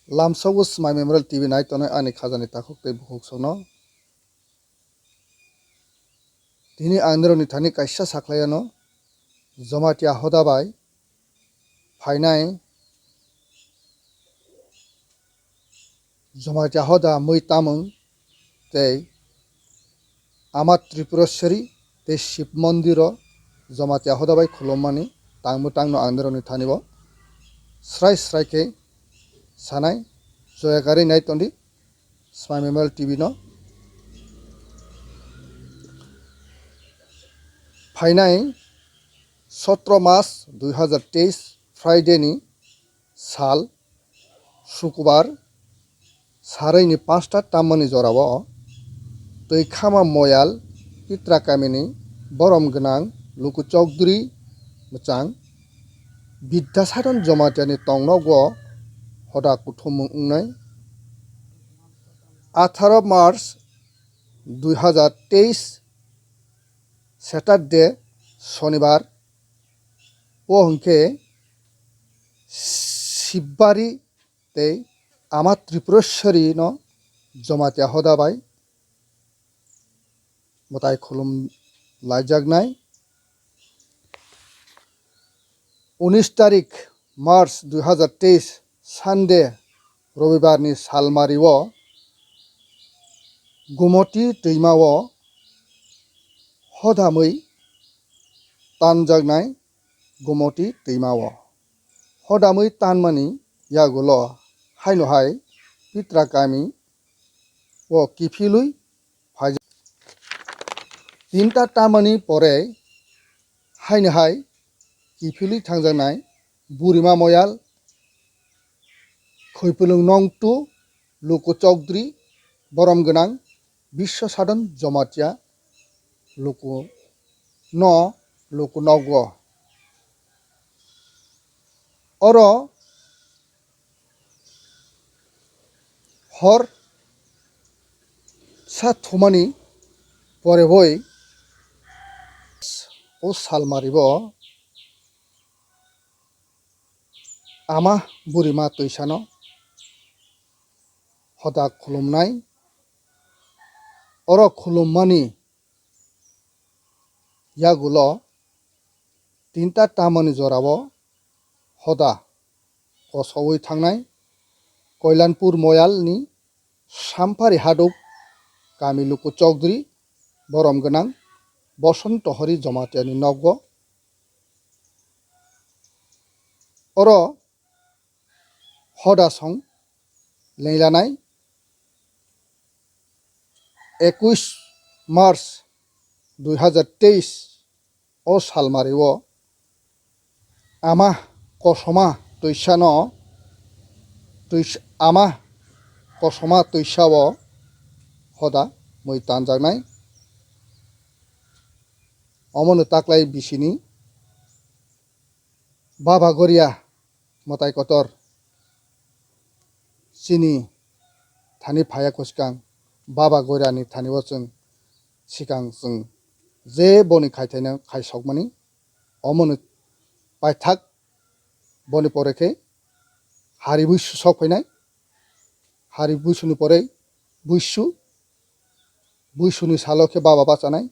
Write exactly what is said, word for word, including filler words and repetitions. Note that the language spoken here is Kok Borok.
Lamsogo Smai Memorial T V nai tongnai ani khajani takhuk tei bukhuk songno. Tini ang nirokni thani kaisa sakhlaiano Jamatia hoda bai phainai Jamatia hoda mui tamung tei Ama Tripureshwari tei Shiv Mondiro Jamatia hoda bai khulummani tangmo tangno ang nirokni thani bo srai srai khe sanai, joya karwi nai tondi Smai Memorial T V no. Phainai sotro March dui hazar teis Friday ni sal, Sukubar, sarui ni panchta tammani jorao Twikhama Moyal Pitra kamini borom gwnang Luku Chowdhury mwchang Bidyasadhan Jamatia ni tongnogo hoda kuthumung wngnai. Atharo March dui hazar teis Saturday, Sonibar, o hwnkhe Sibari tei Ama Tripureshwari no Jamatia hoda bai mwtai khulum laijaknai. Unis tarik March dui hazar teis Sunday, Robibar ni salmario Gumoti twimao hodamwi tanjaknai Gumoti twimao. Hodamwi tanmani yagulo haino hai Pitra kami o kiphilwi phaijak. Tinta tamani pore haino hai kiphilwi thangjaknai Burima Moyal Khoipulung nong two Luku Chowdhury borom gwnang Biswa Sadhan Jamatia luku no luku nogo. Oro hor sa thumani pore boi o salmari bo ama burima twisano hoda khulumnai. Oro khulummani yagulo tinta tamani jorao hoda kosoui thangnai Koilanpur Moyalni Sampari Haduk kami Luku Chowdhury borom gwnang Bosonto Hori Jamatiani nogo. Oro hoda song lenglanai ekuis March dui hazar teis o salmario ama kosoma twisano twi ama kosoma twisao hoda mui tanjaknai. Omono taklai bisini Baba Goria mwtai kotor chini thani phaya kwchwkang Baba Goria ni thani o chwng sikang chwng je boni khaithaino khaisokmani omono paithak boni pore khe hari buisu sok phainai. Hari buisuni pore buisu, buisuni salo khe baba bachanai,